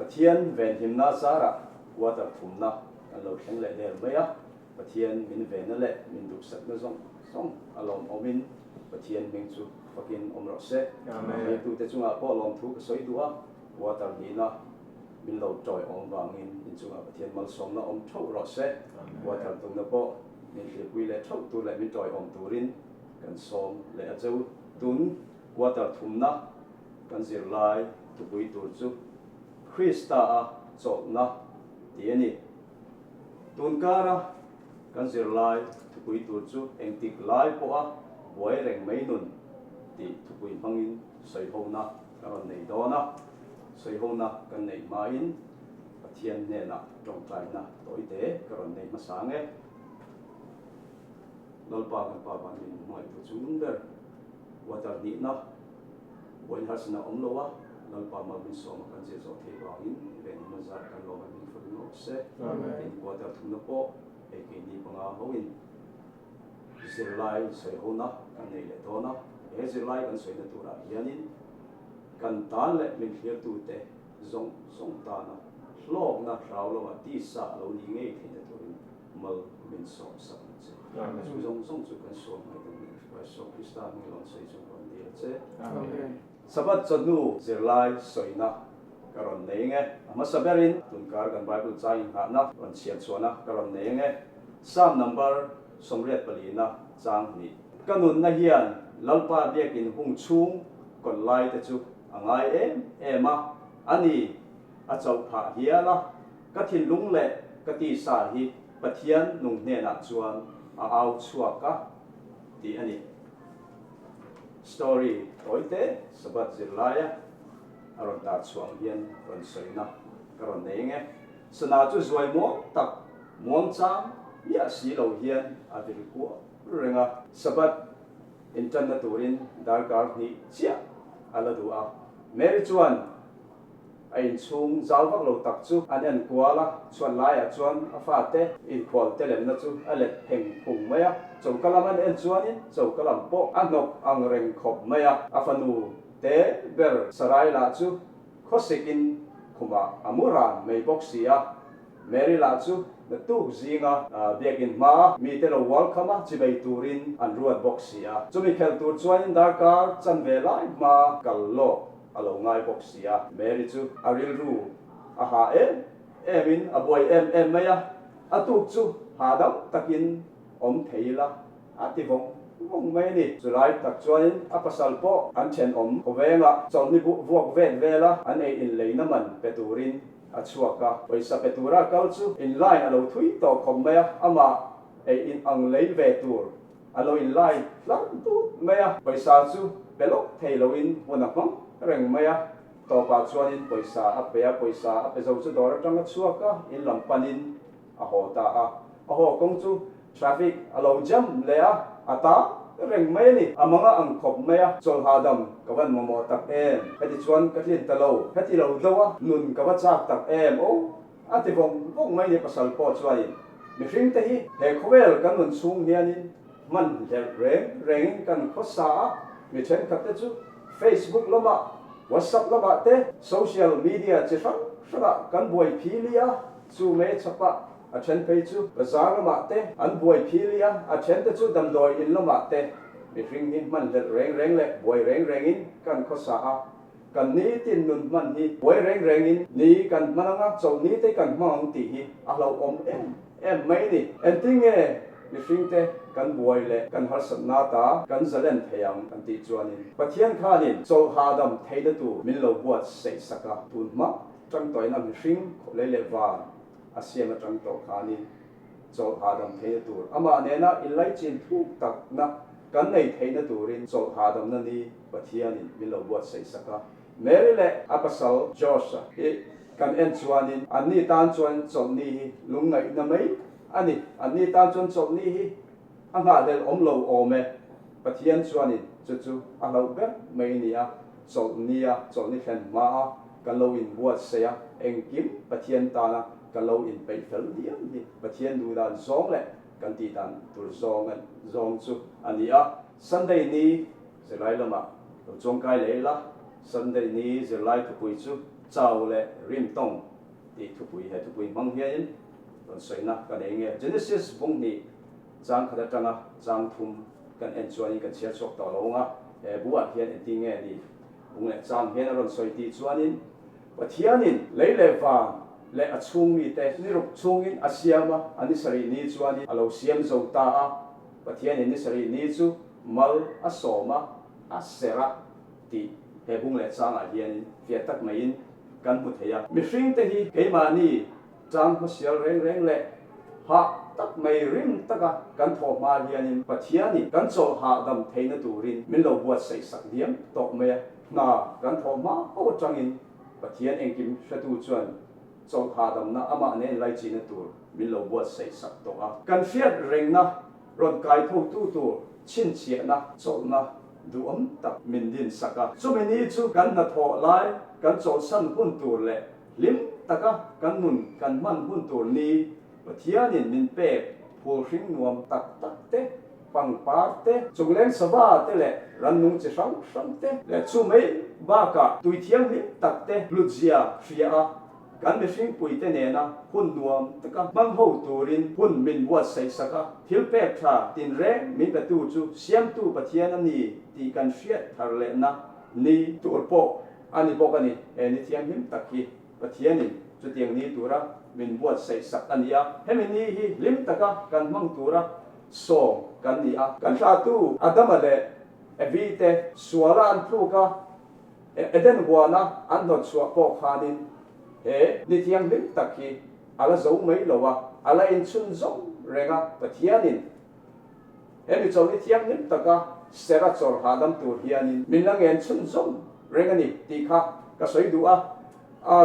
Pathian venhimna zarah quarter thumna kan lo thleng leh der mai a, Pathian min vena leh min duhsakna zawng zawng a lawmawmin Pathian hming chu fakin awm rawh se. Hmeitute chungah pawh lawmthu ka sawi duh a, quarter hnihna min lo tawiawm vangin inchungah Pathian malsawmna awm theuh rawh se. Quarter tumna pawh min thlirpui leh theuh tur leh min tawiawm turin kan sawm leh a cheu. Tun quarter thumna kan zirlai thupui tur chu Krista-a chawlhna tih a ni. Tun kara kan zirlai thupui tur chu engtik lai pawha buai reng mai nun tih thupui hmangin sawihona ka rawn nei dawn a. Sawihona kan neih hmain Pathian hnenah tawngtaina tawite ka rawn nei hmasa ang e. Lalpa kan Pa van min hmangaihtu chung ber water hnihna buain harsatna awm lo a, Lalpa mal min sawm a kan zir zawh theih vangin ven hma zar kan lawm a min fak in awm se. Tin quarter thumna pawh hei keini panga hoin zirlai sawihona kan nei leh dawn a, he zirlai kan sawina turah hianin kan tan leh min thliartute zawng zawng tana hlawkna hrau lama tisa a lo nih ngei theihna turin mal min sawm sak ang che. Chu zawng zawng chu kan sual ngaihdam leh Isua Krista hming rawn sawi chu ka rawn dil a che. Sabbath chawhnu zirlai sawina ka rawn nei ang e. A hmasa berin tunkar kan Bible chang inghahna rawn chhiar chhuahna ka rawn nei ang e. Psalm number 84 chang hnih. Ka nunna hian Lalpa biakin hung chhung kawt lai te chu a ngai em em a, a ni, a chauh phah hial a. Ka thinlung leh ka tisa hi Pathian nung hnenah chuan a au chhuak a tih a ni. Story tawite Sabbath zirlaia a rawn tar chhuah ang hian rawn sawina ka rawn nei ang e. Sana chu zuai muang tak, muang chang miah si lo hian a vir kuah reng a. Sabbath intanna turin darkar hnih chiah a la duh a. Mary chuan A inchhung zau vak lo tak chu an en kual a, chhuan laiah chuan a fate inkhual te lemna chu a let pheng phung mai a. Choka lam an en chuanin choka lam pawh a hnawk ang reng khawp mai a. A fanu te ber Sarai lah chu khawsikin khumah a mu ran mai bawk si a. Mary lah chu naktuk zinga biakin hmaa mite lo welcome a chibei turin an ruat bawk si a. Chumi khelh tur chuanin darkar chanve lai hmaa kal lawk a lo ngai bawk si a. Mary chu a rilru a ha em em in a buai em em mai a, a tuk chu hahdam takin awm thei ila a ti vawng vawng mai a ni. Chulai tak chuanin a pasal pawh an thenawm khawvengah chawlhni vuak vet vela an ei inleina man pe turin a chhuak a, pawisa pe tura kal chu in line a lo thui tawh khawp mai a, amah ei in ang lei ve tur A lo in lai hlar tut mai a, pawisa chu pe lawk thei loin hmun a hmang reng mai a, tawpah chuanin pawisa a pe a, pawisa a pe zo chu dawr atang a chhuak a, in lam panin a haw ta a, a haw kawng chu traffic a lo jam leh a, a ta reng mai a ni, a mang a ang khawp mai a, chawlh hahdam ka van mamawh tak em, heti chuan ka tlin ta lo, heti lo deuh a, nun ka va chak tak em aw. A ti vawng vawng mai ni pasal pawh chuanin mihring te hi he khawvel kan nun chhung hianin hman hlerh reng rengin kan khawsa a, mi thenkhat te chu Facebook lamah, WhatsApp lamah te social media chi hrang hrangah kan buai phili a, chu mei chhapah a then phei chu bazar lamah te an buai phili a, a then te chu damdawi in lamah te mihring hi hman hlerh reng reng leh buai reng rengin kan khawsa a. Kan nitin nun hman hi buai reng rengin ni kan hman anga chawlhni te kan hmang ang tih hi a hlauhawm em em mai a ni. Engtin nge mihringte kan buai leh kan harsatna ta kan zalen thei ang kan tih chuanin Pathian khanin chawlh hahdam theihna tur min lo buat seih sak a, tun hma tang tawhina mihring lei leh van a siam atang tawh khanin chawlh hahdam theihna tur amah nena inlaichin thuk takna kan nei theihna turin chawlh hahdamna ni Pathianin min lo buatsaih sak a. Mary leh a pasal Josh-a hi kan en chuanin anni tan chuan chawlhni hi lungngaihna mai a ni. Anni tan chuan chawlhni hi a nghahhlelh awm lo awm e. Pathian chuanin chu chu a hlauh ber mai a ni a, chawlhnia chawlhni thlen hmaa kan lo inbuatsaih a, engkim Pathian tana kan lo inpeih fel diam hi Pathian duhdan zawng leh kan tihdan tur zawng zawng chu a ni a. Sunday ni Zirlai lamah lo chuangkai leh ila. Sunday ni zirlai thupui chu Chau leh Rimtawng tih thupui he thupui hmang hianin rawn sawina ka nei nge. Genesis bung hnih chang khat atanga chang thum kan en chuanin kan chhiar chhuak tawh lo ang a, he bu ah hian engtin nge ni bung leh chang hian a rawn sawi tih chuanin Pathianin lei leh van leh a chhung mite ni ruk chhungin a siam a, a ni sarih ni chuanin a lo siam zo ta a, Pathianin ni sarih ni chu mal a sawm a, a serh a tih he bung leh changah hianin fiah tak maiin kan hmu thei a. Mihringte hi keimahni chang hmasial reng reng leh hah tak mai rim taka kan thawh hma hianin Pathianin kan chawlh hahdam theihna turin min lo buatsaih sak diam tawh mai a. Hna kan thawh hma ho atangin Pathian engkim hretu chuan chawlh hahdamna amah nen laichina tur min lo buatsaih sak tawh a. Kan hriat rengna rawn kai thotu tur chhinchhiahna chawlhna duhawm tak min din sak a. Chumi ni chu kan hnathawh lai kan chawlhsan hun tur leh hlim taka kan nun kan hman hun tur ni Pathianin min pek phul hring nuam tak tak te, pangpar te, chungleng sava te leh rannung chi hrang hrang te leh chu mai bakah tui thianghlim tak te hlutzia hria a, kan mihringpuite nena hun nuam taka hmang ho turin hun min buatsaih sak a, thil pek tha tinreng min petu chu Siamtu Pathian a ni tih kan hriat thar lehna ni tur pawh a ni bawk a ni. He ni thianghlim tak hi Pathianin chutiang ni tura min buatsaih sak a ni a, hemi ni hi hlim taka kan hmang tura sawm kan ni a. Kan thlahtu Adama leh Evi te suala an tluk a, Eden huana an hnawtchhuah pawh khanin he ni thianghlim tak hi a la zo mai lo a, a la inchhunzawm reng a, Pathianin he mi chawlhni thianghlim taka sera chawr hahdam tur hianin min la ngen chhunzawm reng a ni tih kha ka sawi duh a.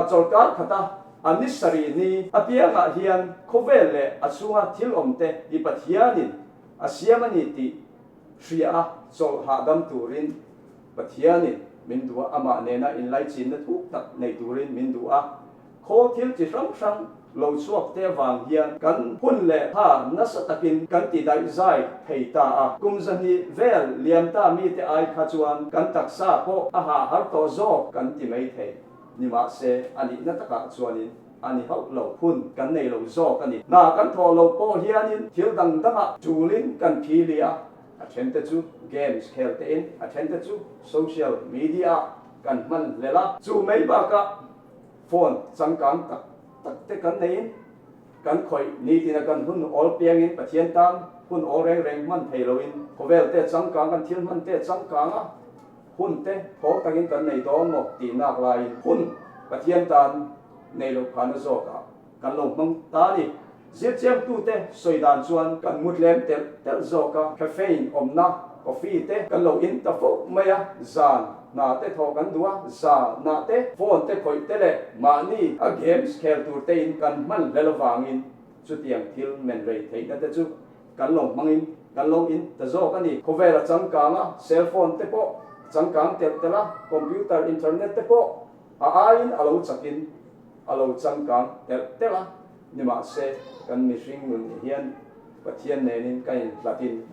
Chawlhkar khata a ni sarih ni apiangah hian khawvel leh a chhunga thil awmte hi Pathianin a siam a ni tih hria a, chawlh hahdam turin Pathianin min duh a, amah nena inlaichinna thuk tak nei turin min duh a. Khaw thil chi hrang hrang lo chhuak te avang hian kan hun leh tha nasa takin kan ti daih zai thei ta a. Kum zahnih vel liam ta mite ai kha chuan kan taksa pawh a hah har tawh zawk kan ti mai thei. Nimahse, a nihna takah chuanin a ni hauh lo, hun kan nei lo zawk a ni. Hna kan thawh loh pawh hianin thil dang dangah tulin kan phili a, a thente chu games khel tein, a thente chu social media-ah kan hman hlel a. Chu mai bakah Phone changkang tak tak te kan neiin kan khawih nitina kan hun awl piangin Pathian tan hun awl reng reng hman thei loin khawvel te changkang kan thil hman te changkang a hun te thawl takin kan nei dawn maw tih nak laiin hun Pathian tan nei loh phahna zawkah Kan lo hmang ta a ni. Zirchiangtute sawi dan chuan kan mu tlem telh telh zawk a, caffeine awmna coffee te kan lo in ta fo mai a, zan hna te thawh kan duh a, zanah te phone te khawih te leh mahni a games khel tur te in kan hman hlel avangin chutiang thil men rei theihna te chu kan lo hmangin kan lo in ta zawk a ni. Khawvel a changkang a, cell phone te pawh a changkang telh telh a, computer, internet te pawh a aiin a lo chakin A lo changkang telh telh a, nimahse kan mihring nun hian Pathian nenin kan inhlatin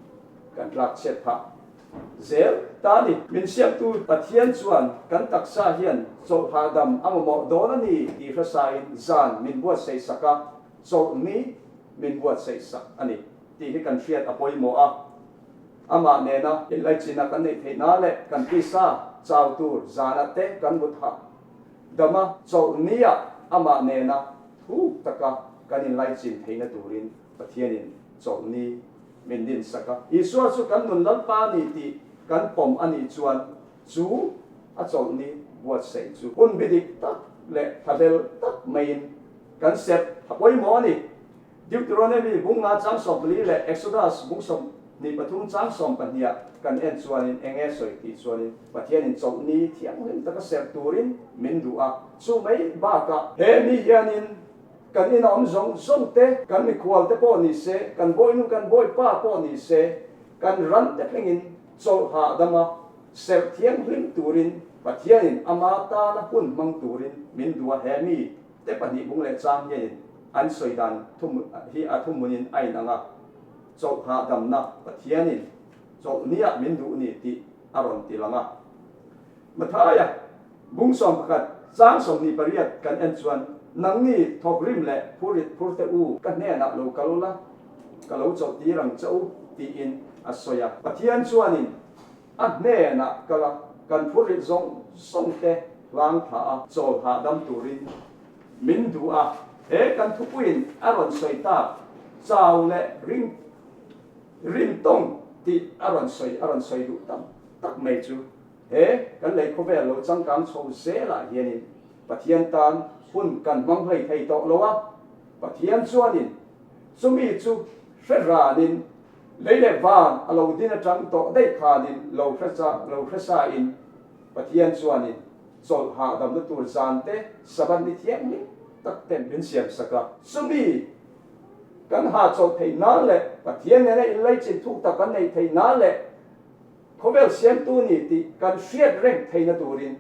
kan tlakchhiat phah zel ta a ni. Min siamtu Pathian chuan kan taksa hian chawlh hahdam a mamawh dawn a ni tih hrasain zan min buatsaih sak a, chawlh ni min buatsaih sak a ni tih hi kan hriat a pawimawh a. Amah nena inlaichinna kan neih theihna leh kan tisa chau tur zanah te kan mut hah Dama chawlhniah amah nena thuk taka kan inlaichin theihna turin Pathianin chawlhni min dinsak a. Isua chu kan nun Lalpa ni tih kan pawm a nih chuan chu a chawlhni buatsaih chu hun bi dik tak leh thlahlel tak maiin kan serh a pawimawh a ni. Deuteronomy bung nga chang 40 leh Exodus bung 23 chang 12 ah kan en chuanin eng nge sawi tih chuanin Pathianin chawlhni thianghlim taka serh turin min duh a, chu mai bakah he mi hianin kan ina awm zawng zawng te, kan mikhual te pawh ni se, kan bawihnu kan bawipa pawh ni se, kan ran te thlengin chawlh hahdama serh thianghlim turin Pathianin ama tana hun hmang turin min duh a, he mi te pahnih bung leh chang hianin an sawi dan hi a thumunin a inang a, chawlh hahdamna Pathianin chawlhniah min duh ni tih a rawn ti lang a. Mathaia. Bung 11 chang 28 kan en chuan, Nangni thawkrim leh phurrit phur te u, ka hnenah lo kal ula, ka lo chawlhtir ang che u, tiin a sawi a. Pathian chuanin a hnenah kal a, kan phurrit zawng zawng te hlang thla a, chawl hahdam turin min duh a. He kan thupuiin a rawn sawi tak, chau leh ring rintawng tih a rawn sawi a rawn sawi duh tam tak mai chu. He kan lei khawvel lo changkang chho zelah hianin Pathian tan hun kan hmang hlei thei tawh lo a, Pathian chuanin chumi chu hre ranin lei leh van a lo din atang tawh daih khanin lo hre lo hre sain Pathian chuanin chawlh hahdamna tur zan te Sabbath ni thianghlim tak te min siam sak a. Chumi kan hahchawlh theih nan leh Pathian nena inlaichin thuk tak kan neih theih nan leh Khawvel siamtu ni tih kan hriat reng theihna turin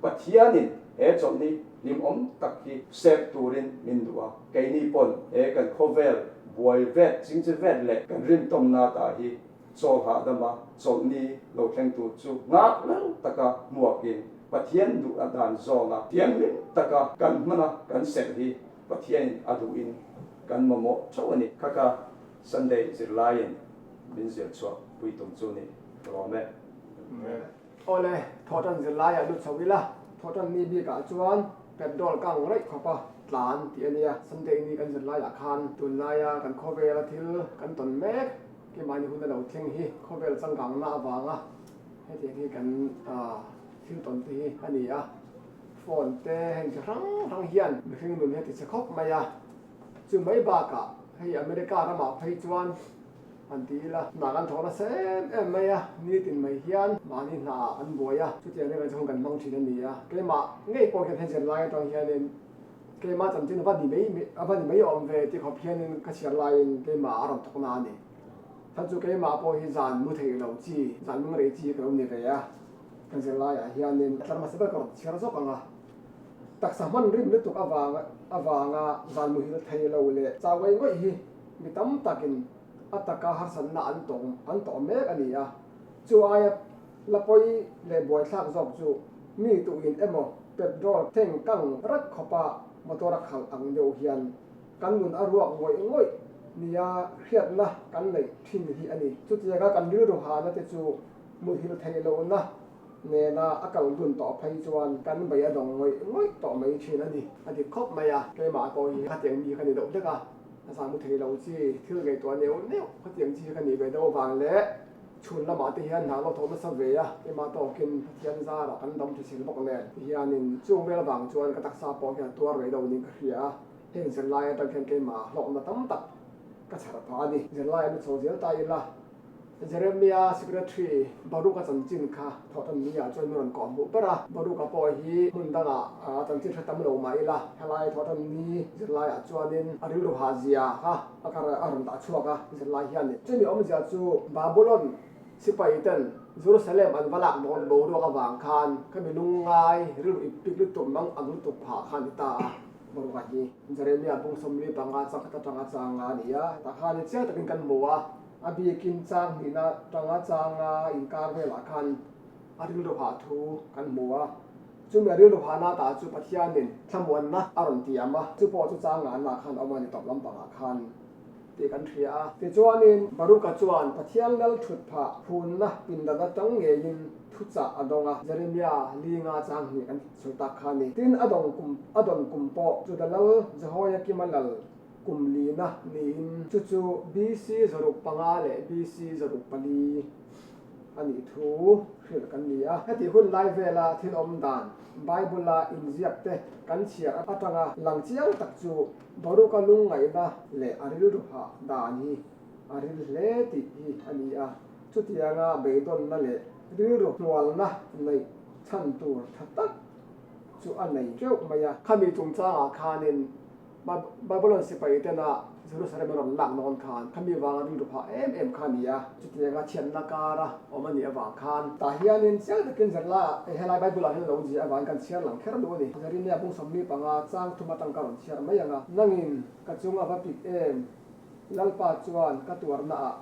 Pathianin he chawlhni hlimawm tak hi serh turin min duh a. Keini pawn he kan khawvel buai vet, chingchi vet leh kan rinhtawmna ta hi chawl hahdama chawlhni lo thleng tur chu nghak lal taka hmuakin Pathian duh a dan zawnga thianghlim taka kan hmana kan serh hi Pathianin a duhin kan mamawh theuh a ni. Khaka Sunday zirlaiin min zir chhuah pui tum chu ni ka lawm e. Awle, thawhtan zirlaiah lut chho ila, thawhtan ni bikah chuan petrol kang raih khawpa tlan tih a nia. Sunday ni kan zirlaiah khan tunlaia kan khawvela thil kan tawn mek keimahni hun a lo thleng hi khawvel changkangna avanga hetiang hi kan thil tawn te hi a ni a. Phone te heng chi hrang hrang hian mihring nun hi a ti chhe khawp mai a. Chu mai bakah hei America ramah phei chuan han ti ila, hna kan thawh nasa em em mai a, nitin mai hian mahni hnaah kan buai a, chutiang reng chu hun kan hmang thin a ni a. Keimah ngei pawh hian hei zirlai atang hianin keimah chanchin a va ni mai a va ni mai awm ve ti khawp hianin ka chhiar laiin keimah a rawn thawk na a ni. Kha chu keimah pawh hi zan mu theih lo chi, zan mung rei chi ka lo ni ve a, ka zirlaiah hianin tlar hmasa ber ka rawn chhiar zawk ang a. Taksa hman rim lutuk avang avanga zan muhil thei lo leh chau ngei ngawih hi mi tam takin a taka harsatna an tawng an tawh mek a ni a. Chu aia la pawi leh buaithlak zawk chu mi tuhin emaw petrol thleng kang rak khawpa motor a khalh ang deuh hian kan nun a ruak ngawih ngawih nia hriatna kan neih thin hi a ni. Chutianga kan rilru hana te chu muhil theih lohna nena a kal dun tawh phei chuan kan bei a dawng ngawih ngawih tawh mai thin a ni. A dik khawp mai a, keimah pawh hi khatiang mi ka ni deuh hlek a, a zahmu thei lo chi, thil ngaihtuah neuh neuh khatiang chi hi ka nih ve deuh avang leh chhun lamah te hian hna lo thawh nasa ve a, keimah tawkin Pathian zarah kan dam hrisel bawk nen ti hianin chung vel avang chuan ka taksa pawh hian a tuar rei deuh niin ka hria a, heng zirlai atang hian keimah hlawkna tam tak ka chhar phah a ni. Zirlai an chho zel ta ila. Jeremia Secretary Baruka chanchin kha thawhtan ni ah chuan min rawn kawh hmuh ber a, Baruka pawh hi hmun dangah chanchin hre tam lo mah ila helai thawhtan ni zirlai ah chuanin a rilru hah zia kha a kar a rawn dah chhuak a zirlai hianin. Chumi awmzia chu Babulon sipai ten Jerusalem an va lak dawn boruak avang khan khami lungngai rilru ip pik lutuk mang ang lutuk phah kha a ni ta a, Baruka hi Jeremia bung 45 chang khat atanga chang a ni a, tah khan chiang takin kan hmu a. A biakin chang hnihna tanga changa inkar velah khan a rilru hah thu kan hmu a. Chumi a rilru hahna tah chu Pathianin thlamuanna a rawn tiam a, chu pawh chu chang ngahna khan a awm a ni tawp lampangah khan tih kan hria a. Tichuanin Baruka chuan Pathian lal thut phah phunna pindan atang ngeiin thuchah a dawng a, Jeremia linga chang hnih kan sawi tak kha a ni. Tin, a dawng kum a dawn kum pawh Juda lal Jehoiakima lal Kum lina niin chu chu BC 65 leh BC 64 a nih thu hrilh kan ni a. Heti hun lai vela thil awm dan Bible-a inziak te kan chhiar atanga lang chiang tak chu Baruka lungngaihna leh a rilru hah dan hi a ril hle tih hi a ni a. Chutianga beidawnna leh rilru hnualna neih chhan tur tha tak chu a nei teuh mai a. Khami chungchangah khanin Babylon sipai tena Jerusalem a rawn lak dawn khan khami vanga rilru phah em em kha a ni a, chutianga chhiatna kara awm a nih avang khan tah hianin chiang takin zirlaiah hei helai Bible ah hian a lo ziah avangin kan chhiar lang kher duh a ni. Jeremia bung 45 chang thum atang ka rawn chhiar mai ang a. Nangin ka chung a va pik em? Lalpa chuan ka tuarnaah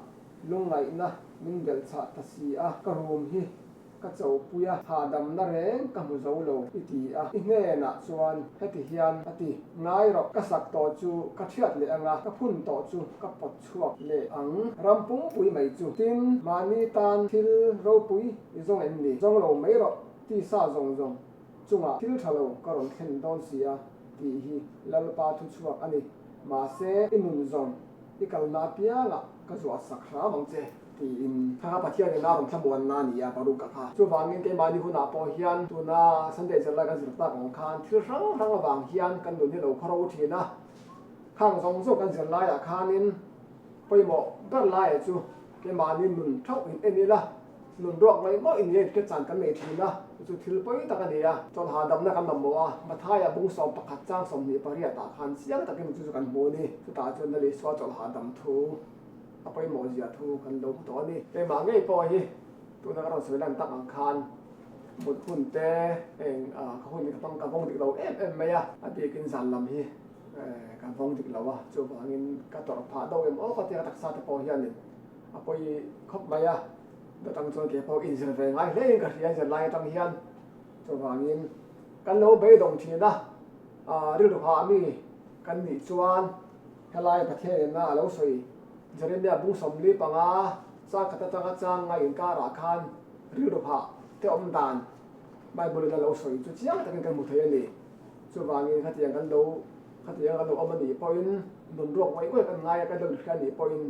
lungngaihna min belhchhah ta si a, ka rum hi. ka chopui a, hahdamna reng ka hmu zo lo i ti a, i hnenah chuan heti hian a ti, Ngai rawh, ka sak tawh chu ka thiat leh ang a, ka phun tawh chu ka pawt chhuak leh ang, ram pumpui mai chu. Tin, mahni tan thil ropui i zawng em ni? Zawng lo mai rawh, tisa zawng zawng chungah thil tha lo ka rawn thlen dawn si a, tih hi Lalpa thuchhuak a ni. Mahse, i nun zawng i kalna apiangah ka zuah sak hram ang che, tiin thla Pathian in a rawn thlamuanna a ni a, Baruka kha. Chuvangin keimahni hunah pawh hian tuna Sunday zirlai kan zir tak ang khan thil hrang hrang avang hian kan nun hi lo khawro thin a. Khang zawng zawng kan zirlaiah khanin pawimawh ber laia chu keimahni nun thauh in en ila, Nun ruak ngaih ngawih in nge hriat chan kan nei thin a, chu chu thil pawi tak a ni a. Chawlh hahdamna kan mamawh a, Mathaia bung 11 chang 28 ah khan chiang takin chu chu kan hmu a ni. Chutah chuan Lal Isua chawlh hahdam thu a pawimawh zia thu kan lo hmu tawh a ni. Keimah ngei pawh hi tuna ka rawn sawi lan tak ang khan mut hun te eng ka hun hi ka hmang ka vawng dik lo em em mai a, a bikin zan lam hi ka vawng dik lo a, chuvangin ka tawrh phah deuh em aw ka tia ka taksa te pawh hianin a pawi khawp mai a, atang chuan kei pawh inzir ve ngai hle in ka hria zirlai atang hian chuvangin kan lo beidawng thin a, rilru hah mi kan nih chuan helai Pathian inna a lo sawi Jeremia bung 45 chang khat atanga chang nga inkarah khan rilru hah te awm dan Bible in a lo sawi chu chiang takin kan hmu thei a ni. Chuvangin khatiang kan lo khatiang kan lo awm a nih pawhin nun ruak ngawih ngawih kan ngai a kan lo inhria a nih pawhin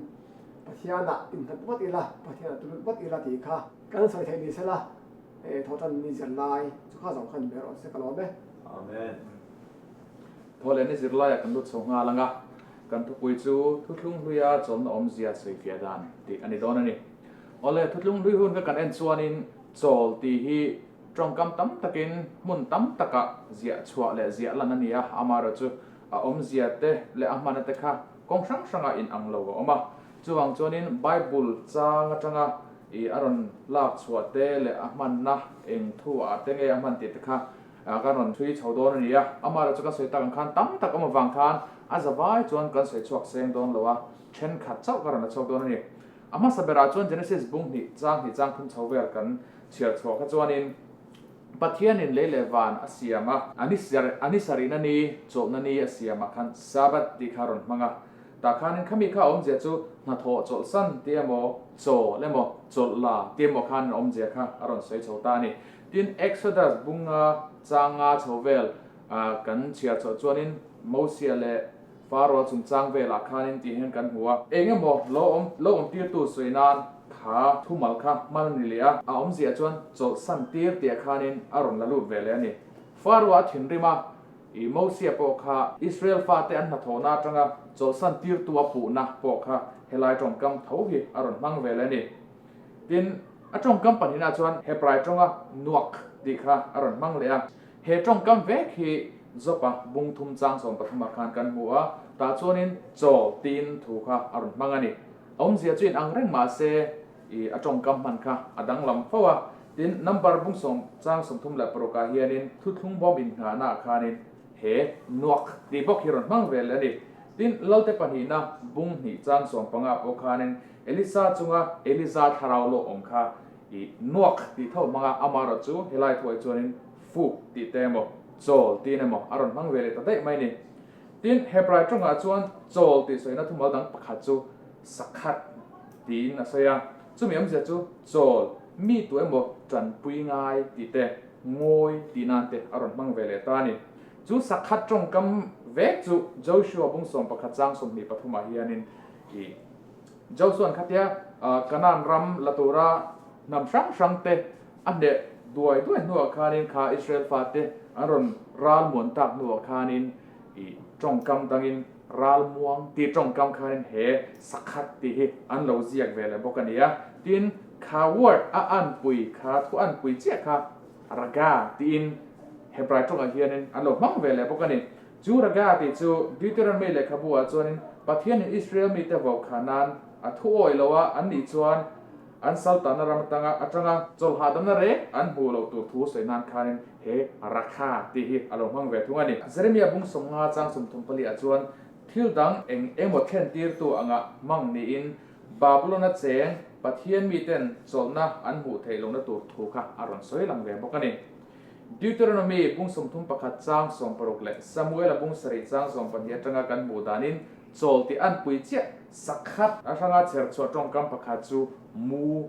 Pathianah innghat vat ila, Pathianah tulut vat ila tih kha kan sawi theih ni sela, eh thawhtan ni zirlai chu kha zawng khan ber awm se ka lawm e. Amen. Thaw leh ni zirlaiah kan lut chho nghal ang a, kan thupui chu Thuthlung Hluia chawlhna awmzia sawifiah dan tih a ni dawn a ni. Awle, Thuthlung Hlui hun kha kan en chuanin chawl tih hi tawngkam tam takin hmun tam takah ziah chhuah leh ziah lan a ni a, amaherawhchu a awmzia te leh a hmana te kha Kawng hrang hrangah inang lo a awm a, chuvang chuanin Bible chang atanga ih a rawn lak chhuah te leh a hmanna eng thu ah te nge a hman tih te kha kan rawn thui chho dawn a ni a. Amaherawhchu chu kan sawi tak ang khan tam tak awm avang khan a zavai chuan kan sawi chhuak seng dawn lo a, thenkhat chauh ka rawn la chhuak dawn a ni. A hmasa berah chuan Genesis bung hnih chang hnih chang thum chho vel kan chhiar chhuah kha chuanin, Pathianin lei leh van a siam a, a ni a ni sarihna ni, chawlhna ni a siam ah khan Sabbath tih kha a rawn hmang a. Tah khanin khami kha a awmzia chu hnathawh chawlhsan tih emaw, chawl emaw, chawlh la tih emaw khan a awmzia kha a rawn sawi chho ta a ni. Tin, Exodus bunga changa chho vel kan chhiar chhoh chuanin Mosia leh Pharaoh chungchang velah khanin tih hian kan hmu a. Eng emaw lo awm lo awm tirtu sawi nan kha thumal kha hman a ni leh a, a awmziah chuan chawlhsan tir tih ah khanin a rawn la lut ve leh a ni. Pharaoh a thinrim a, i Mosia pawh kha Israel fate an hnathawhna atanga chawlhsan tirtu a puhna pawh kha helai tawngkam tho hi a rawn hmang ve leh a ni. Tin, a tawngkam pahnihna chuan Hebrai tawnga nuak tih kha a rawn hmang leh a. He tawngkam vek hi Jopa bung thum chang 13 ah khan kan hmu a, tah chuanin chaw tiin thu kha a rawn hmang a ni. A awmzia chu inang reng mah se i a tawngkam hman kha a danglam fo a. Tin, number bung sawm chang 36 ah hianin thuthlung bawm inngahna ah khanin he nuak tih bawk hi rawn hmang ve leh a ni. Tin, Lalte pahnihna bung hnih chang 15 pawh khanin Elisa chunga Eliza thlarau lawh awm kha I nuak tih tho hmanga amaherawh chu helai thuai chuanin fuk tih te emaw, chawl tiin emaw a rawn hmang ve leh ta daih mai a ni. Tin, Hebrai tawngah chuan chawl tih sawina thumal dang pakhat chu sakhat tiin a sawi a, chumi awmzia chu chawl, mi tu emaw tanpui ngai tih te, ngawi tih nan te a rawn hmang ve leh ta a ni. Chu sakhat tawngkam vek chu Joshua bung 11 chang 23 ah hianin i Josua'n khatia Kanaan ram la tura hnam hrang hrang te a hneh duai duai hnuah khanin kha Israel fate an rawn ral muan tak hnuah khanin i tawngkam dangin ral muang tih tawngkam khanin he sakhat tih hi an lo ziak ve leh bawk a ni a. Tin, kha word a anpui kha thu anpui chiah kha raga tiin Hebrai tawngah hianin an lo hmang ve leh bawk a ni. Chu Raga tih chu Deuteronomy lehkhabu ah chuanin Pathianin Israel mite vaukhah nan a thu awih lo a, an nih chuan an saltahna ram atanga atanga chawlhahdamna reng an hmuh loh tur thu sawi nan khanin he Rakha tih hi a lo hmang ve thung a ni. Jeremia bung 50 chang 34 ah chuan thil dang eng emaw thlen tirtu anga hmang niin. Babulon-a cheng Pathian miten chawlhna an hmuh theih lohna tur thu kha a rawn sawi lang ve bawk a ni. Deuteronomy bung 31 chang 60 leh Samuela bung sarih chang 12 atanga kan hmuh danin chawl tih an pui chiah sakhat a hranga chher chhuah tawngkam pakhat chu mu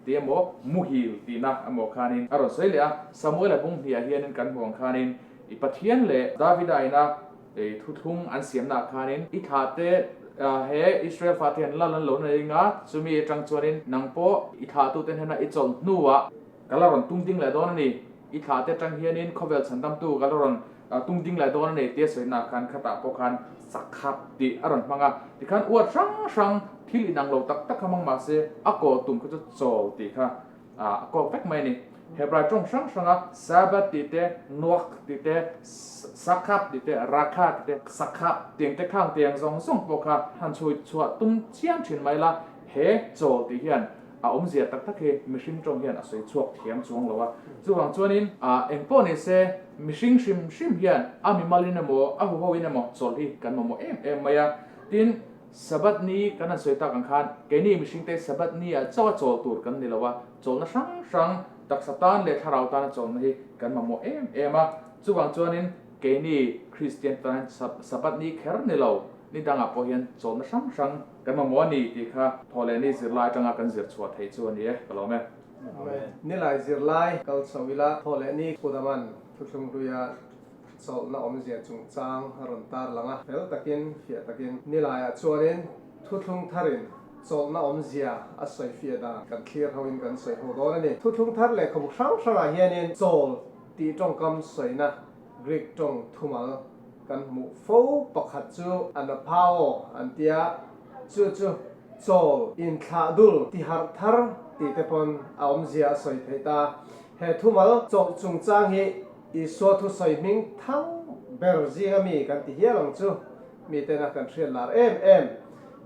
tih emaw muhil tihna emaw khanin a rawn sawi leh a. Samuela bung hniah hianin kan hmuh ang khanin i Pathian leh Davida ina I thuthlung an siamnaah khanin i thlahte he Israel fate hian lal an lo nei anga, chumi atang chuanin nang pawh i thlahtute hnena i chawlh hnuah ka la rawn tung ding leh dawn a ni, i thlahte atang hianin khawvel chhandamtu ka la rawn tung ding leh dawn a ni tia sawinaah khan khatah pawh khan sakhat tih a rawn hmang a, tikhan uar hrang hrang thil inang lo tak tak kha hmang mahse a kaw tum kha chu chawl tih kha A kawk vek mai a ni. Hebrai tawng hrang hranga Sabbath tih te, Nuach tih te, Sakhap tih te, Rakha tih te, Sakhap tiang te khang tiang zawng zawng pawh kha han chhui chhuah tum chiam thin mai la, he chawl tih hian a awmzia tak tak hi mihring tawng hian a sawi chhuak thiam chuang lo a. Chuvang chuanin eng pawh ni se mihring hrim hrim hian a mimalin emaw a huhoin emaw chawlh hi kan mamawh em em mai a. Tin, Sabbath ni kan han sawi tak ang khan keini mihringte Sabbath ni ah chauh a chawl tur kan ni lo a, chawlhna hrang hrang taksa tan leh thlarau tana chawlhna hi kan mamawh em em a. Chuvang chuanin keini Kristian te tan Sabbath ni kher ni lo, ni dangah pawh hian chawlhna hrang hrang kan mamawh a ni tih kha thawhlehni zirlai atanga kan zir chhuah theih chu a ni e, ka lawm e. Amen. Nilai zirlai kal chho ila thawhlehni Khudaman thuthlung hluia Chawlhna awmzia chungchang a rawn tar lang a, fel takin, fiah takin. Nilaiah chuanin thuthlung tharin chawlhna awmzia a sawi fiah dan kan thlir hoin kan sawi ho dawn a ni. Thuthlung thar lehkhabu hrang hrangah hianin chawl tih tawngkam sawina Greek tawng thumal kan hmuh fo pakhat chu anapao an tia, chu chu chawl inthlah dul tiharh thar tih te pawn a awmzia a sawi theih ta. He thumal chawlh chungchang hi Isua thusawi hming thang ber zinga mi kan ti hial ang chu, mitena kan hriat lar em em.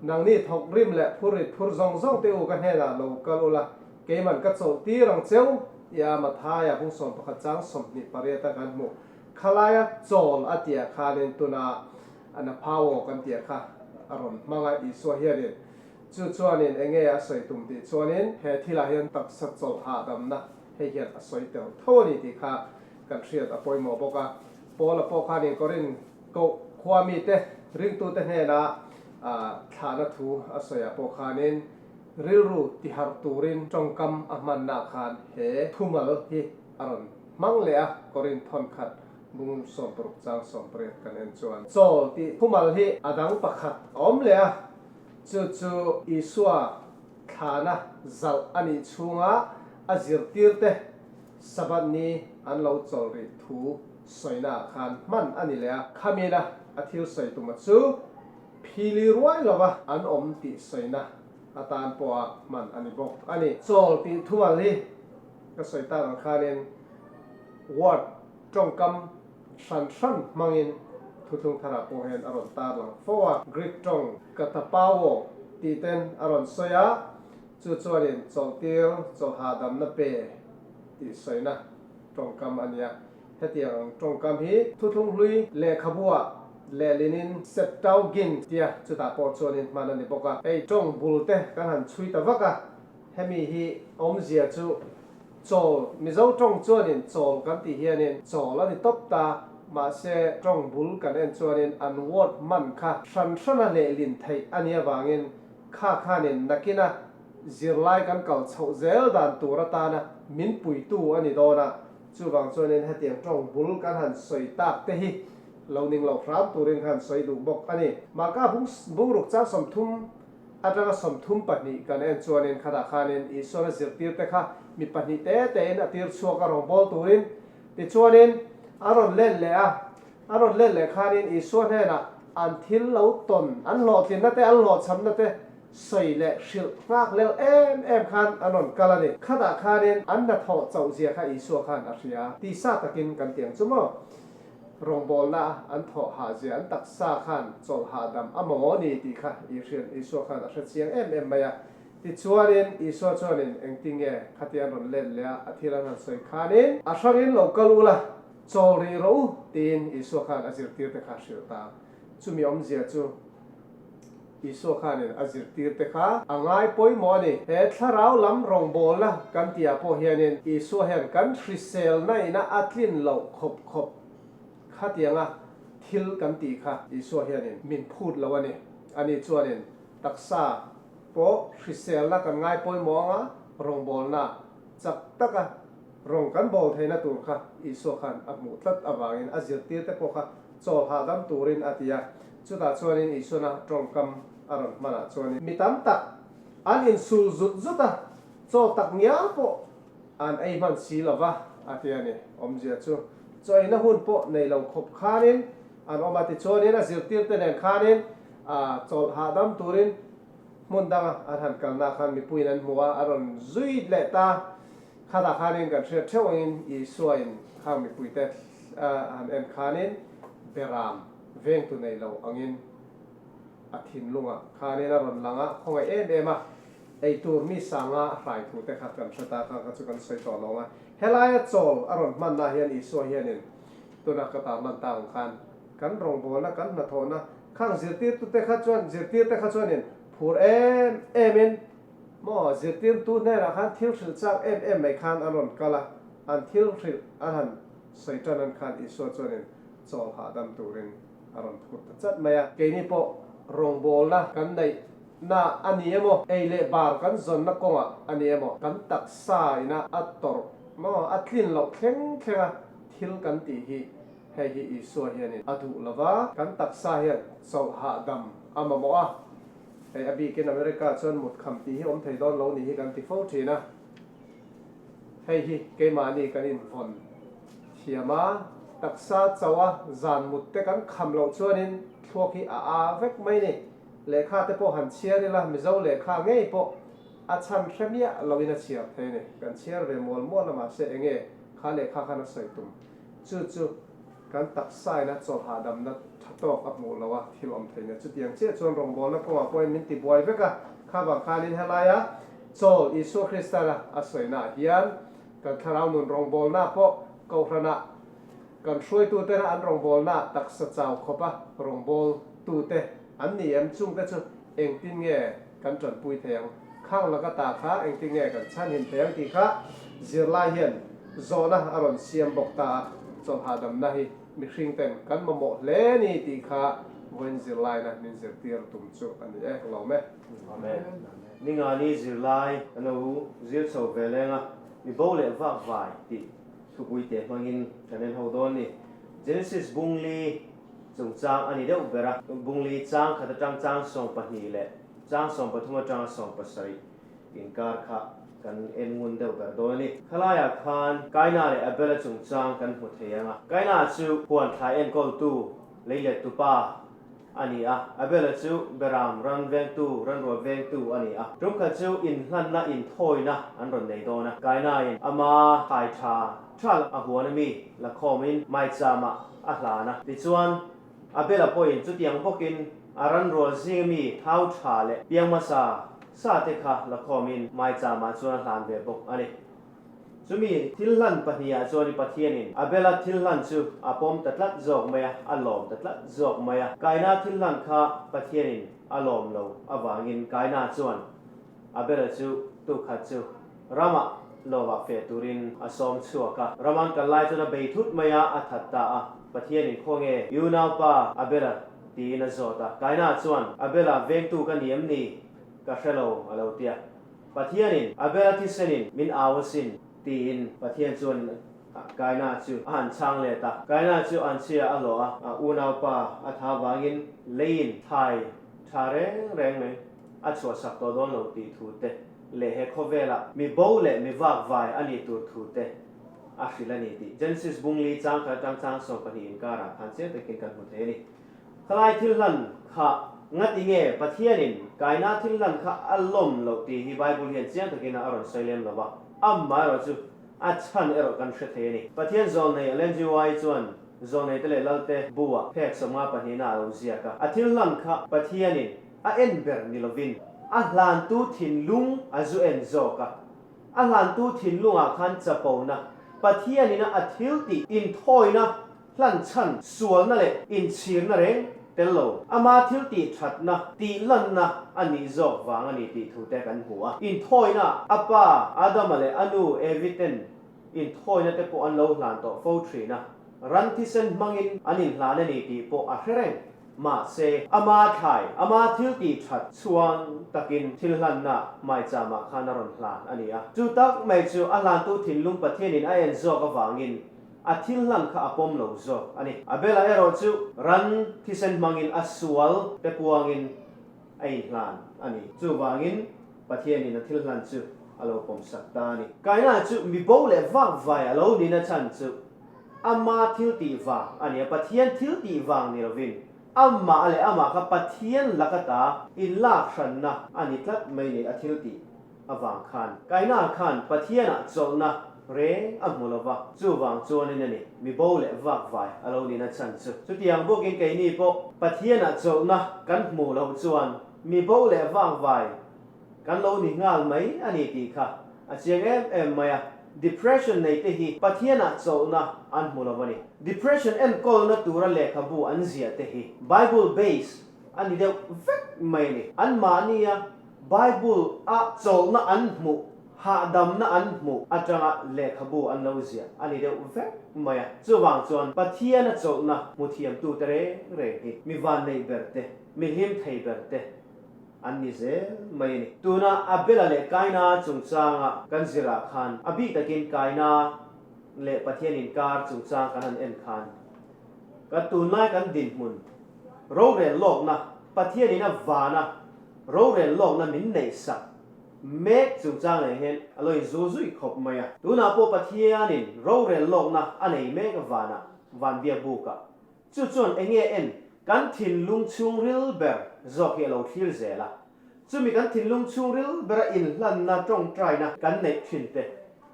Nangni thawk rim leh phur rit phur zawng zawng te u ka hnenah lo kal ula, keiman ka chawlh tir ang cheu, tia Mathaia bung 11 chang 28 a kan hmuh. Khalaia chawl a tia khanin tuna Anaphawo kan tia kha a rawn hmang a, Isua hianin chu chuanin enge a sawi tum tih chuanin he thilah hian taksa chawlh hahdamna Hei hian a sawi tel tho a ni tih kha kan hriat a pawimawh bawk a. Paula pawh khanin Korin koh khua mite ringtute hnena thlahna thu a sawiah pawh khanin rilru tiharh turin tawngkam a hmannaah khan he thumal hi a rawn hmang leh a, Korin thawnkhat bung 60 chang 18 kan en chuan. Chawl tih thumal hi a dang pakhat a awm leh a, chu chu Isua Thlana zalh a nih chhunga a zirtirte Sabbath ni an lo chawl rih thu sawinaah khan hman a ni leh a. Khamina a thil sawi tuma chu phili ruai lova an awm tih sawina atan pawha hman a ni bawk a ni. Chawl tih thumal hi ka sawi tak ang khanin word tawngkam hran hran hmangin thuthlung tharah pawh hian a rawn tar lang fo a. Greek tawng katapao tih ten a rawn sawi a, chu chuanin chawlhtir, chawlhahdamna pe tih sawina tawngkam a nia. Hetiang ang tawngkam hi thuthlung hlui lehkhabuah lehlinin Septuagint tia chutah pawh chuanin hman a ni bawk a. Hei tawng bul te kan han chhui ta vak a, hemi hi awmzia chu Chawl, Mizo tawng chuanin chawl kan tih hianin chawl a ni tawp ta, mahse tawng bul kan en chuanin an word hman kha hran hrana lehlin theih a nih avangin kha khanin nakina zirlai kan kal chhoh zel dan tur atana min puitu a ni dawn a, chuvang chuanin hetiang tawng bul kan han sawi tak te hi lo ning loh hram turin khan sawi duh bawk a ni. Marka bungruk chang 30. Atanga 32 kan en chuanin khatah khanin Isuan a zirtirte kha mi pahnih te tein a tir chhuak a rawngbâwl turin. Tichuanin a rawn let leh a, a rawn let leh khanin Isua hnenah an thil lo tawn, an hlawhtlinna te, an hlawhchhamna te sawi leh hrilh nghak lel em em khan an rawn kal a ni. Khatah khanin an hnathawh chauhzia kha Isua khan a hria. Tisa takin kan ti ang chu maw? Rawngbawlna an thawh hahzia an taksa khan chawlh hahdam a maw ni tih kha Isua khan a hre chiang em em mai a. Tichuanin Isua chuanin engtinge khatia an rawn let leh a, a thil an han sawi khanin a hrangin lo kal ula, chawl rih rawh u tiin Isua khan a zirtirte kha a hrilh ta. Chumi awmzia chu. Isua khanin a zirtirte kha a ngai pawimawh a ni. He thlarau lam rawngbawlna kan tihah pawh hianin Isua hian kan hriselna ina a tlin loh khawp khawp khatianga thil kan tih kha Isua hianin min phut lo a ni. Ani chuanin taksa pawh hriselna kan ngai pawimawh anga rawngbawlna chak taka rawng kan bawl theihna tur kha Isua khan a hmuh tlat avangin a zirtirte pawh kha chawl hahdam turin a ti a. Chutah chuanin Isuana tawngkam a rawn hmanah chuanin mi tam tak an insul zut zut a, chaw tak ngial pawh an ei hman si lo va a ti a ni. Awmzia chu chaw eina hun pawh nei lo khawp khanin an awm a, tichuanin a zirtirte nen khanin chawlh hahdam turin hmun danga an han kalna khan mipuiin an hmu a, a rawn zui leh ta. Khatah khanin kan hriat theuh angin Isuain khang mipuite han en khanin Beram vengtu nei lo angin a thinlungah khanin a rawn lang a, khawngaih em em a, eitur mi sanga hrai thu te kha kan hre ta kha kha chu kan sawi tawh lo ang a. Helaia chawl a rawn hmanna hian Isua hianin tuna ka tarlan ta ang khan kan rawngbawlna, kan hnathawhna khang zirtirtute kha chuan zirtirte kha chuanin phur em emin Maw, zirtirtu hnenah khan thil hrilh chak em em mai khan an rawn kal a, an thil hrilh an han sawi tan an khan Isua chuanin chawl hahdam turin a rawn phur ta chat mai a. Keini pawh rawngbawlna kan neih na a ni emaw, ei leh bar kan zawnna kawngah a ni emaw, kan taksa ina a tawrh maw, a tlin loh thleng thlenga thil kan tih hi hei hi Isua hianin a duh lova, kan taksa hian chawlh hahdam a mamawh a. Hei a bikin America chuan mut kham tih hi awm thei dawn lo nih hi kan ti fo thin a. Hei hi keimahni kan invawn thiam a, taksa chauh a zan mut te kan kham loh chuanin thluak hi a a vek mai ni. Lehkha te pawh han chhiar ila Mizo lehkha ngei pawh a chhan hre miah loin a chhiar thei a ni. Kan chhiar ve mual mual a mahse enge kha lehkha khan a sawi tum chu chu Kan taksa ina chawlh hahdamna tha tawk a hmuh loh a thil awm thei nia. Chutiang chiah chuan rawngbawlna kawngah pawhin min ti buai vek a, kha vang khanin helaia chawl Isua Kristana a sawinaah hian kan thlarau nun rawngbawlna pawh Kohhranah kan hruaitutena an rawngbawlnaah taksa chau khawpa rawngbawltute an ni em? Chungte chu engtin nge kan tanpui thei ang? Khang laka ta kha engtin nge kan chhanhim thei ang tih kha zirlai hian zawhna a rawn siam bawk ta a, chawlh hahdamna hi mihring ten kan mamawh hle ni tih kha vawiin zirlaina min zirtir tum chu a ni e, lawm e. Amen. Ningani zirlai kan lo zir chho ve leng a, mi bo leh vak vai tih thupui te hmangin kan en ho dawn ni. Genesis bungli chungchang a ni deuh ber a, bungli chang khat atang chang 12 leh Chang 13 atanga 17 inkar kha kan en ngun deuh ber dawn a ni. Khalaiah khan Kaina leh Abela chungchang kan hmu thei ang a. Kaina chu huan thlai enkawltu, leilettu pa a ni a. Abela chu beram ran vengtu, ranrual vengtu a ni a. Tumkhat chu inhlanna, inthawina an rawn nei dawn a. Kainain ama thlai tha tha a huan a mi la khawmin maichama a hlan a. Tichuan, Abela pawhin chutiang bawkin a ranrual zinga mi thau tha leh piang hmasa sa te kha la khawmin maicham-ah chuan a hlan ve bawk a ni. Chumi thil hlan pahnihah chuan i Pathianin Abela thil hlan chu a pawm ta tlat zawk mai a, a lawm ta tlat zawk mai a. Kaina thil hlan kha Pathianin a lawm lo avangin Kaina chuan Abela chu tukhat chu ramah lovah feh turin a sawm chhuak a. Rama'n kal lai chuan a bei thut mai a, a that ta a. Pathianin khaw nge i unaupa Abela tiin a zawt a. Kaina chuan, Abela vengtu ka ni em ni? Ka hre lo, a lo ti a. Pathianin, Abela thisenin min au asin, tiin Pathian chuan Kaina chu a han chhang let a. Kaina chu anchhia a hlawh a, a unaupa a tha vangin leiin thlai tha reng reng mai a chhuahsak tawh dawn lo tih thu te leh he khawvela mi bo leh mi vak vai a nih tur thu te a hrilh a ni tih Genesis bungli chang khat atang chang 12 inkarah khan chiang takin kan hmu thei a ni. Khalai thil hlan kha ngati nge Pathianin Kaina thil hlan kha a lawm loh tih hi Bible hian chiang takin a rawn sawi lem lo va, amaherawh chu a chhan erawh kan hre thei a ni. Pathian zawlnei Ellen G. White chuan zawlneite leh lalte bu-ah phek 52 na a lo ziak a, a thil hlan kha Pathianin A en ber ni lovin a hlantu thinlung a zu en zawk a. A hlantu thinlungah khan chapona, Pathianina a thil tih inthawina, hlanchhan, sualna leh inchhirna reng. tel lo, ama thil tih thatna, tih lanna a nih zawk vang a ni tih thu te kan hmu a. Inthawina a pa Adama leh a nu Evi ten inthawina te pawh an lo hlan tawh fo thin a, ran thisen hmangin an inhlan a ni tih pawh a hre reng. Mahse, ama thlai, ama thil tih that chhuang takin thil hlanna maicham-ah khan a rawn hlan a ni a. Chu tak mai chu a hlantu thinlung Pathianin a en zawk avangin a thil hlan kha a pawm lo zawk a ni. Abela erawh chu ran thisen hmangin a sual te puangin a inhlan a ni. Chuvangin Pathianin a thil hlan chu a lo pawmsak ta a ni. Kaina chu mi bo leh vak vai a lo nihna chhan chu Ama thil tih vang a ni a, Pathian thil tih vang ni lovin amah leh amah kha Pathian laka ta inlak hranna a ni tlat mai ni a thil tih avang khan. Kaina khan Pathianah chawlhna reng a hmu lova, chuvang chuanin a ni mi bo leh vak vai a lo nihna chhan chu. Chutiang bawkin keini pawh Pathianah chawlhna kan hmuh loh chuan mi bo leh vak vai Kan lo ni nghal mai a ni tih kha a chiang em em mai a, depression nei te hi Pathianah chawlhna an hmu lo a ni. Depression enkawlna tura lehkhabu an ziah te hi Bible base a ni deuh vek mai a ni. Anmahnia Bible a chawlhna an hmuh, hahdamna an hmuh atanga lehkhabu an lo ziah a ni deuh vek mai a. Chuvang chuan Pathiana chawlhna hmu thiamtute reng reng hi mi vanneih ber te, mi hlim thei ber te, An ni zel mai a ni. Tuna Abela leh Kaina chungchanga kan zirah khan a bik takin Kaina leh Pathian inkar chungchang kan han en khan kan tunlai kan dinhmun rorel lawkna Pathianin a vana rorel lawkna min neihsak mek chungchang leh hian a lo inzul zui khawp mai a. Tunah pawh Pathianin rorel lawkna a nei mek a vanah vanbiak bukah Chu chuan eng nge en kan thinlung chhungril ber zawk hi a lo thlir zel a. Chumi kan thinlung chhungril bera inhlanna tawngtaina kan neih thin te,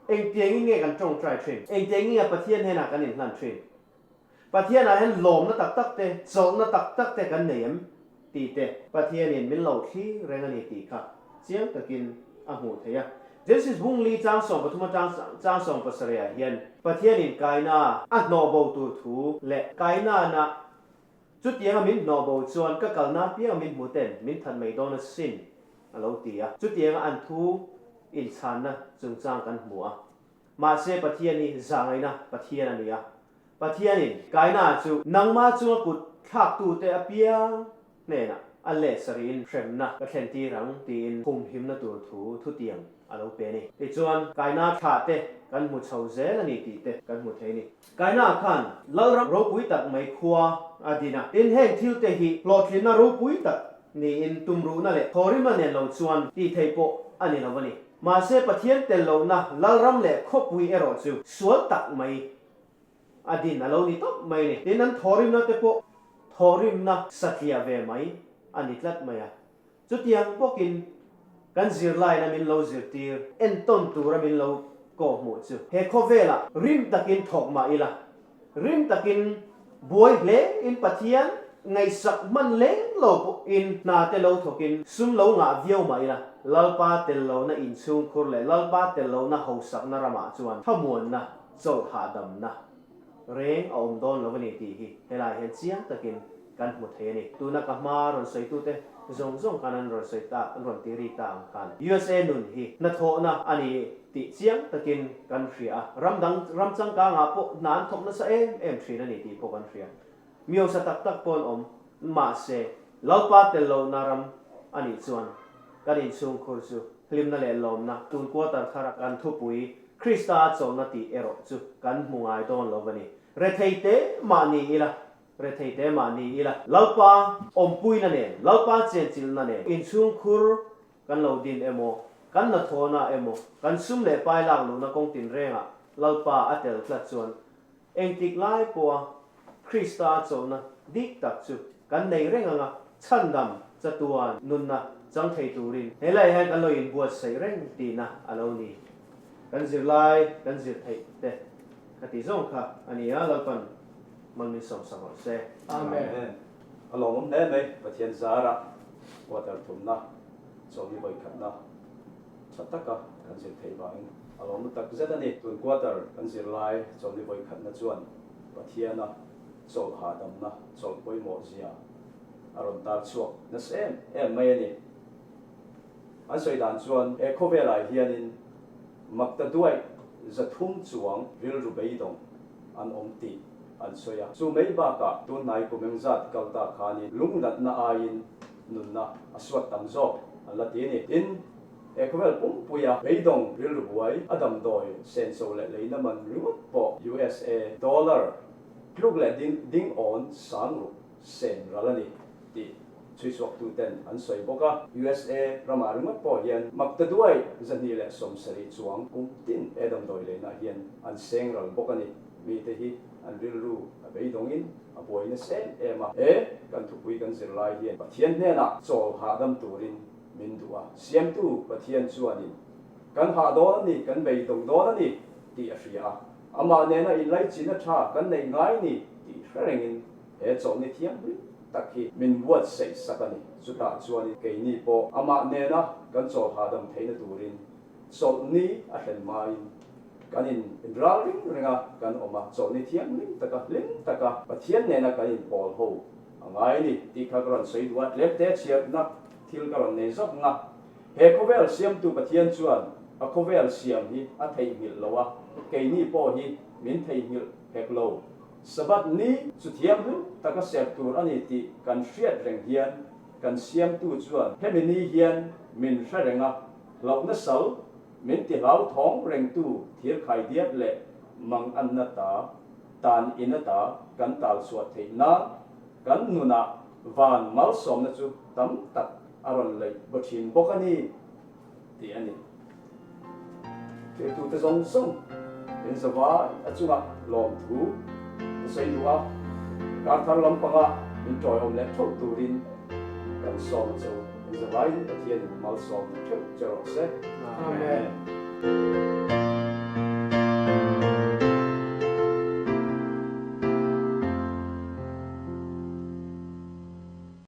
engtiangin nge kan tawngtai thin? Engtiangin nge Pathian hnenah kan inhlan thin? Pathianah hian lawmna tak tak te, chawlhna tak tak te kan nei em? Tih te, Pathianin min lo thlir reng a ni tih kha chiang takin a hmuh theih a. Genesis bung li chang 13 atang chang 17 ah hian Pathianin Kaina a hnawh bo tur thu leh Kainana chutianga min hnawh bo chuan ka kalna apianga min hmu ten min that mai dawn asin a lo ti a. Chutianga an thu inchhanna chungchang kan hmu a. Mahse Pathian hi zahngaihna Pathian a ni a. Pathianin Kaina chu nangmah chunga kut thlaktute apiang hnenah a leh sarih hremna ka thlentir ang tiin humhimna tur thu thutiang a lo pe a ni. Tichuan, Kaina thlah te kan hmu chho zel a ni tih te kan hmu thei a ni. Kaina khan Lalram ropui tak mai khua a din a, tin heng thil te hi hlawhtlinna ropui tak niin tumruhna leh thawrimna nen lo chuan tih theih pawh a ni lo a ni. Mahse Pathian tel lohna Lalram leh khawpui erawh chu sual tak mai A din a lo ni tawp mai a ni. Tin, an thawhrimna te pawh thawhrimna satliah ve mai a ni tlat mai a. Chutiang bawkin kan zirlaina min lo zirtir, entawn tura min lo kawhhmuh chu he khawvelah rim takin thawk mah ila, rim takin buai hle in Pathian ngaihsak hman leng lo pawhin hna te lo thawkin sum lo ngah viau mah ila, Lalpa tel lohna inchhungkhur leh Lalpa tel lohna hausakna ramah chuan thlamuanna Chawlh hahdamna reng a awm dawn lo a ni tih hi helai hian chiang takin kan hmu thei a ni. Tuna ka hma rawn sawitute zawng zawng khan an rawn sawi ta, an rawn ti ri ta ang khan USA nun hi hnathawhna a ni tih chiang takin kan hria a, ram dang ram changkangah pawh hna an thawk nasa em em thin a ni tih pawh kan hria. Miosa tak tak pawh an awm, mahse Lalpa tel lohna ram a nih chuan kan inchhungkhur chu hlimna leh lawmna tun quarter thara kan thupui Krista chawlhna tih erawh chu kan hmu ngai dawn lo a ni. Rethei te mah ni ila, rethei te mah ni ila, Lalpa awmpuina nen, Lalpa chenchilhna nen inchhungkhur kan lo din emaw, kan hnathawhna emaw, kan sum leh pai lak luhna kawng tinrengah Lalpa a tel tlat chuan Engtik lai pawha Krista chawlhna dik tak chu kan nei reng anga chhandam chatuan nunna chang thei turin he laiah hian kan lo inbuatsaih reng tihna a lo ni. Kan zirlai kan zir theih te ka tih zawng kha a ni a, Lalpan mal min sawmsak rawh se. Amen. A lawmawm hle mai Pathian zara water thumna chawlhni vawikhatna. Tha taka kan zir theih vangin a lawm tak zet a ni. Tun quarter kan zir lai chawlhni vawikhatna chuan Pathiana chawlh hahdamna chawlh pawimawh zia. a rawn tar chhuak nasa em em mai a ni. An sawi dan chuan he khawvelah hianin makta duaih 300 chuang rilru beidawng an awm tih an sawi a. Chu mai bakah tunhnai kum engzat kal ta khanin lungnatna aiin nunna a suat tam zawk an la ti a ni. Tin, he khawvel pumpuia beidawng rilru buai a damdawi senso leh leina man ringawt pawh USA dollar tluk leh ding ding awn sang ruk sen ral a ni tih chhuichhuaktuten an sawi bawk a. USA ramah ringawt pawh hian maktaduai 270 chuang kum tin he damdawi leinah hian an seng ral bawk a ni. Mite hi an rilru a beidawngin a buai nasa em em a. He kan thupui kan zir lai hian Pathian hnenah chawl hahdam turin min duh a. Siamtu Pathian chuanin kan hah dawn a ni, kan beidawng dawn a ni tih a hria a. Amah nena inlaichinna tha kan neih ngai ni tih hre rengin he chawlhni thianghlim tak hi min buatsaih sak a ni. Chutah chuanin keini pawh amah nena kan chawl hahdam theihna turin chawlhni a thlen hmain kan in ral ring ring a kan awm a, chawlhni thianghlim taka hlim taka Pathian nena kan inpawl ho a ngai a ni tih kha ka rawn sawi duh a, tlemte chhiarna thil ka rawn nei zawk nga. He khawvel siamtu Pathian chuan a khawvel siam hi a theihnghilh lo a, keini pawh hi min theihnghilh hek lo. Sabbath ni chu thianghlim taka serh tur a ni tih kan hriat reng hian kan siamtu chuan hemi ni hian min hre reng a, hlauhna sal min ti hlauthawng rengtu thirkhai diat leh manganna ta tan in ata kan tal chhuah theih nan kan nunah van malsawmna chu tam tak a rawn leih baw thin bawk a ni tih a ni. Thiltute zawng zawng in zavai a chungah lawmthu ka sawi duh a, kar thar lampangah min tawiawm leh theuh turin kan sawm a che u. In zavaiin Pathianin malsawmna theuh che rawh se. Amen.